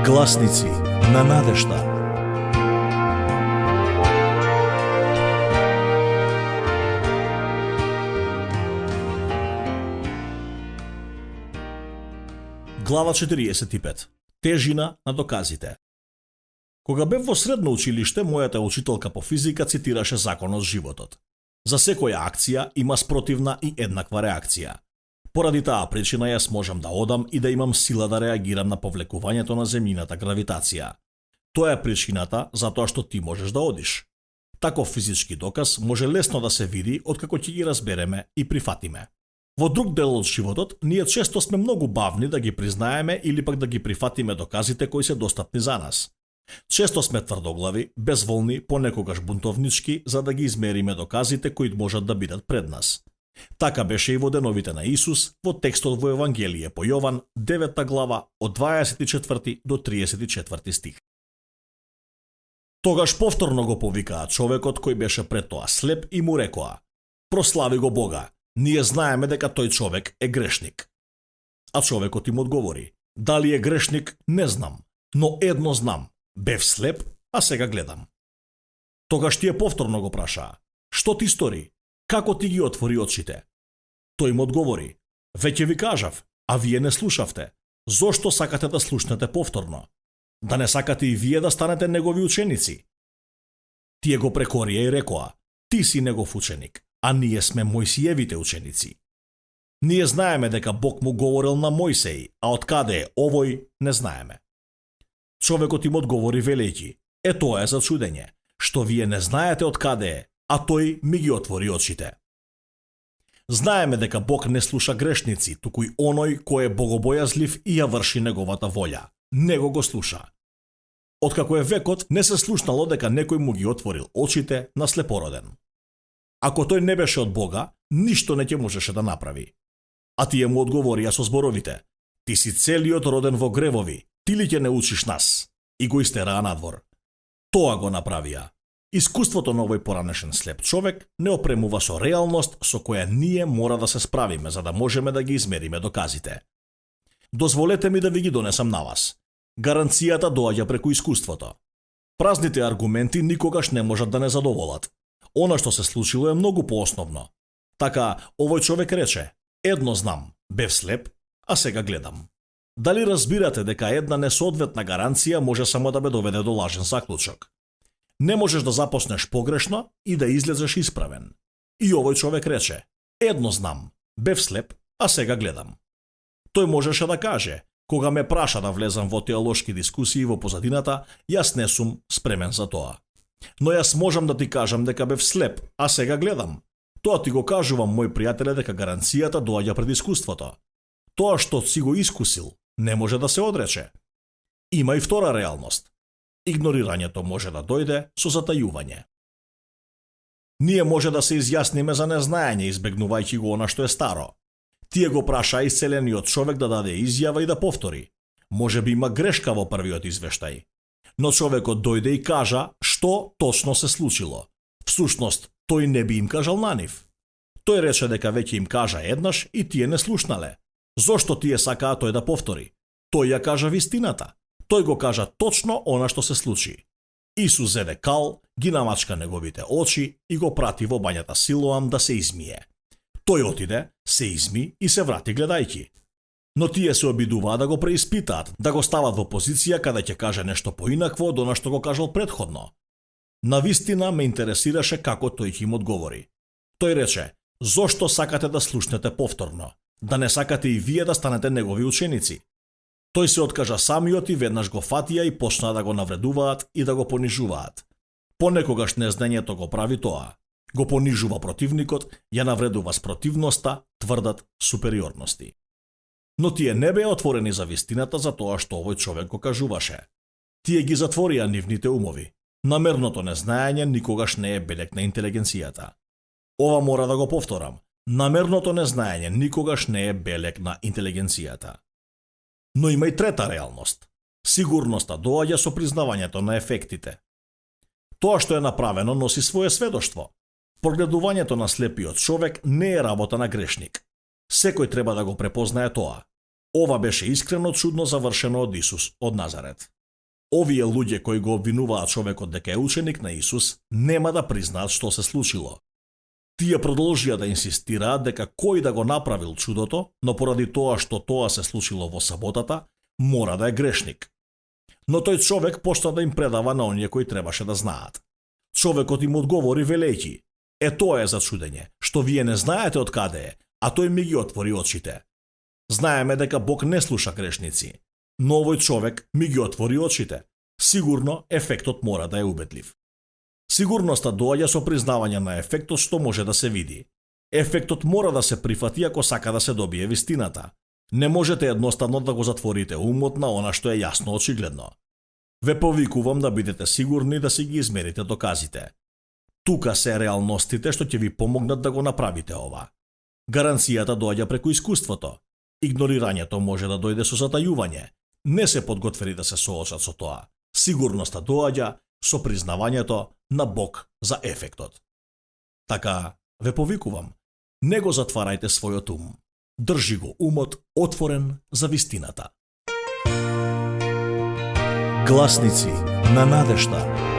Гласници на надежта. Глава 45. Тежина на доказите. Кога бев во средно училиште, мојата учителка по физика цитираше законот животот. За секоја акција има спротивна и еднаква реакција. Поради таа причина јас можам да одам и да имам сила да реагирам на повлекувањето на земјината гравитација. Тоа е причината затоа што ти можеш да одиш. Таков физички доказ може лесно да се види откако ќе ги разбереме и прифатиме. Во друг дел од животот, ние често сме многу бавни да ги признаеме или пак да ги прифатиме доказите кои се достапни за нас. Често сме тврдоглави, безволни, понекогаш бунтовнички, за да ги измериме доказите кои можат да бидат пред нас. Така беше и во деновите на Исус, во текстот во Евангелие по Јован, 9 глава, од 24 до 34 стих. Тогаш повторно го повикаа човекот кој беше пред тоа слеп и му рекоа: "Прослави го Бога, ние знаеме дека тој човек е грешник." А човекот им одговори: "Дали е грешник, не знам, но едно знам, бев слеп, а сега гледам." Тогаш тие повторно го прашаа: "Што ти стори? Како ти ги отвори очите?" Тој им одговори: "Веќе ви кажав, а вие не слушавте. Зошто сакате да слушнете повторно? Да не сакате и вие да станете негови ученици?" Тие го прекорија и рекоа: "Ти си негов ученик, а ние сме Мојсиевите ученици. Ние знаеме дека Бог му говорил на Мојсеј, а од каде е овој, не знаеме." Човекот им одговори велејќи: "Тоа е за чудење, што вие не знаете од каде е, а тој ми ги отвори очите. Знаеме дека Бог не слуша грешници, туку и оној кој е богобојазлив и ја врши неговата волја. Него го слуша. Откако е векот, не се слушнало дека некој му ги отворил очите на слепороден. Ако тој не беше од Бога, ништо не ќе можеше да направи." А тие му одговорија со зборовите: "Ти си целиот роден во гревови, ти ли ќе не учиш нас?" И го истераа надвор. Тоа го направија. Искуството на овој поранешен слеп човек не опремува со реалност со која ние мора да се справиме за да можеме да ги измериме доказите. Дозволете ми да ви ги донесам на вас. Гаранцијата доаѓа преку искуството. Празните аргументи никогаш не можат да не задоволат. Она што се случило е многу поосновно. Така, овој човек рече: "Едно знам, бев слеп, а сега гледам." Дали разбирате дека една несоодветна гаранција може само да бе доведе до лажен заклучок? Не можеш да започнеш погрешно и да излезеш исправен. И овој човек рече: "Едно знам, бев слеп, а сега гледам." Тој можеше да каже: "Кога ме праша да влезам во теолошки дискусии во позадината, јас не сум спремен за тоа. Но јас можам да ти кажам дека бев слеп, а сега гледам. Тоа ти го кажувам, мој пријателе, дека гаранцијата доаѓа пред искуството. Тоа што си го искусил, не може да се одрече." Има и втора реалност. Игнорирањето може да дојде со затајување. Ние може да се изјасниме за незнаење, избегнувајќи го она што е старо. Тие го праша исцелениот човек да даде изјава и да повтори. Може би има грешка во првиот извештај. Но човекот дојде и кажа што точно се случило. Всушност, тој не би им кажал на нив. Тој рече дека веќе им кажа еднаш и тие не слушнале. Зошто тие сакаа тој да повтори? Тој ја кажа вистината. Тој го кажа точно она што се случи. Исус зеде кал, ги намачка неговите очи и го прати во бањата Силоам да се измие. Тој отиде, се изми и се врати гледајќи. Но тие се обидуваа да го преиспитаат, да го стават во позиција каде ќе каже нешто поинакво од она што го кажал претходно. Навистина ме интересираше како тој ќе им одговори. Тој рече: "Зошто сакате да слушнете повторно? Да не сакате и вие да станете негови ученици?" Тој се откажа самиот и веднаш го фатија и почнаа да го навредуваат и да го понижуваат. Понекогаш незнањето го прави тоа. Го понижува противникот, ја навредува с противноста, тврдат супериорности. Но тие не беа отворени за вистината за тоа што овој човек го кажуваше. Тие ги затворија нивните умови. Намерното незнаење никогаш не е белег на интелигенцијата. Ова мора да го повторам. Намерното незнаење никогаш не е белег на интелигенцијата. Но има и трета реалност. Сигурноста доаѓа со признавањето на ефектите. Тоа што е направено носи свое сведоштво. Прогледувањето на слепиот човек не е работа на грешник. Секој треба да го препознае тоа. Ова беше искрено чудно завршено од Исус од Назарет. Овие луѓе кои го обвинуваат човекот дека е ученик на Исус, нема да признаат што се случило. Тие продолжија да инсистираат дека кој да го направил чудото, но поради тоа што тоа се случило во саботата, мора да е грешник. Но тој човек почна да им предава на оние кои требаше да знаат. Човекот им одговори велејќи: тоа е за чудење, што вие не знаете од каде е, а тој ми ги отвори очите. Знаеме дека Бог не слуша грешници, но овој човек ми ги отвори очите. Сигурно ефектот мора да е убедлив. Сигурноста доаѓа со признавање на ефектот што може да се види. Ефектот мора да се прифати ако сака да се добие вистината. Не можете едноставно да го затворите умот на она што е јасно очигледно. Ве повикувам да бидете сигурни да си ги измерите доказите. Тука се реалностите што ќе ви помогнат да го направите ова. Гаранцијата доаѓа преку искуството. Игнорирањето може да дојде со затајување. Не се подготвени да се соочат со тоа. Сигурноста доаѓа со признавањето на Бог за ефектот. Така, ве повикувам, не го затварајте својот ум. Држи го умот отворен за вистината. Гласници на надежта.